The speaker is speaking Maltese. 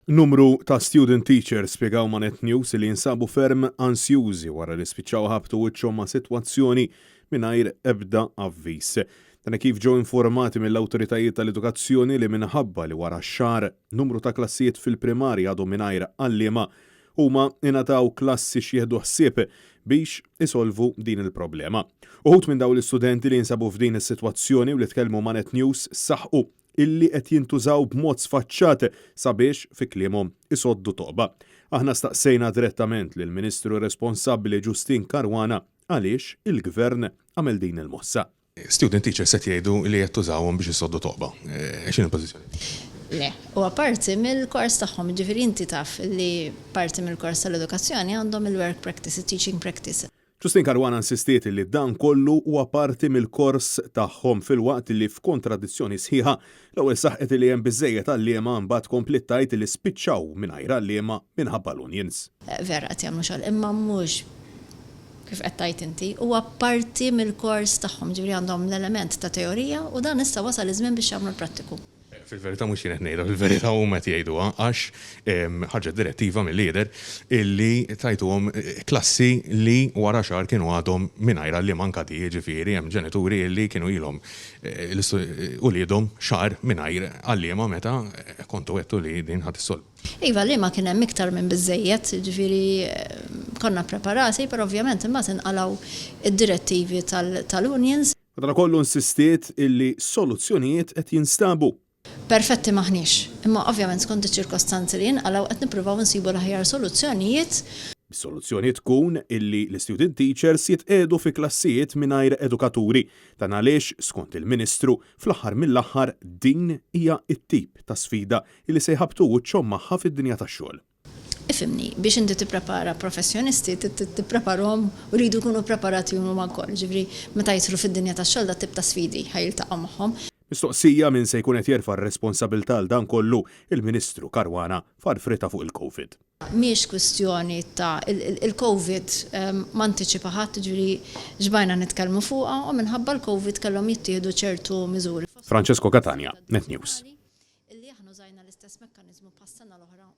Numru ta' student teachers spjegaw ma' Net News li jinsabu ferm ansjużi wara li spiċċaw ħabtu wiċċhom ma' sitwazzjoni mingħajr ebda avviż. Dan kif ġew informati mill-awtoritajiet tal-edukazzjoni li minħabba li wara xahar numru ta' klassijiet fil-primarja għadhom mingħajr għalliema, huma ingħataw klassi x'jieħdu ħsieb biex isolvu din il-problema. Uħud minn dawn l-istudenti li jinsabu f'din is-sitwazzjoni u li tkellmu ma' Net News saħqu illi qed jintużaw b'mod sfaċċat sabiex, fi kliemhom, isoddu toqba. Aħna staqsejna direttament lill-Ministru responsabbli Justyne Caruana għaliex il-Gvern għamel din il-mossa. Student teachers qed jgħidu li qed tużawhom biex isoddu toqba. X'inhi l-pożizzjoni? Le, huwa parti mill-kors tagħhom, jiġifieri inti taf li parti mill-kors tal-edukazzjoni għandhom il-work practice, it-teaching practice. Justyne Caruana insistiet li dan kollu huwa parti mill-kors tagħhom filwaqt li f'kontradizzjoni sħiħa l-ewwel saħqet li hemm biżżejjed għalliema, mbagħad kompliet tgħid li spiċċaw mingħajr għalliema minħabba l-unions. Vera qed jagħmlu xogħol imma mhux kif qed tgħid inti, huwa parti mill-kors tagħhom, jiġifieri għandhom l-element ta' teorija u dan issa wasal iż-żmien biex jagħmlu l-prattiku. Fil-verità mhux jien qed ngħidha, fil-verità huma qed jgħiduha għax ħarġet direttiva mill-leader illi tajtuhom klassi li wara xahar kienu għadhom mingħajr għalliem anka di, jiġifieri hemm ġenituri illi kienu ilhom uliedhom xahar mingħajr għalliema meta kontu għedtu li din ħa tissolvi. Iva, għalliema kien hemm iktar minn biżżejjed, jiġifieri konna preparati, però ovvjament imbagħad inqalgħu d-direttivi tal-unions. Madanakollu insistiet illi soluzzjonijiet qed jinstabu. Perfetti m'aħniex, imma ovvjament skont iċ-ċirkostanzi li jinqalgħu qed nippruvaw insibu l-aħjar soluzzjonijiet. Is-soluzzjoni tkun illi l-istudent teachers jitqiegħdu fi klassijiet mingħajr edukaturi. Dan għaliex, skont il-Ministru, fl-aħħar mill-aħħar din hija t-tip ta' sfida illi se jħabbtu wiċċhom magħha fid-dinja tax-xogħol. Ifhimni, biex inti tipprepara professjonisti, trid tippreparhom u jridu jkunu ppreparati huma wkoll. Jiġifieri meta jidħlu fid-dinja tax-xogħol dat-tip ta' sfidi ħa jiltaqgħu magħhom. Mistoqsija min se jkun qed jerfa' r-responsabilità għal dan kollu, il-Ministru Caruana farfritha fuq il-Covid. Mhijiex kwistjoni ta' il-Covid ma antiċipa ħadd, jiġifieri xbajna nitkellmu fuqha u minħabba l-Covid kellhom jittieħdu ċertu miżuri. Francesco Catania, Net News. Illi aħna użajna l-istess mekkaniżmu bħas-sena l-oħra u.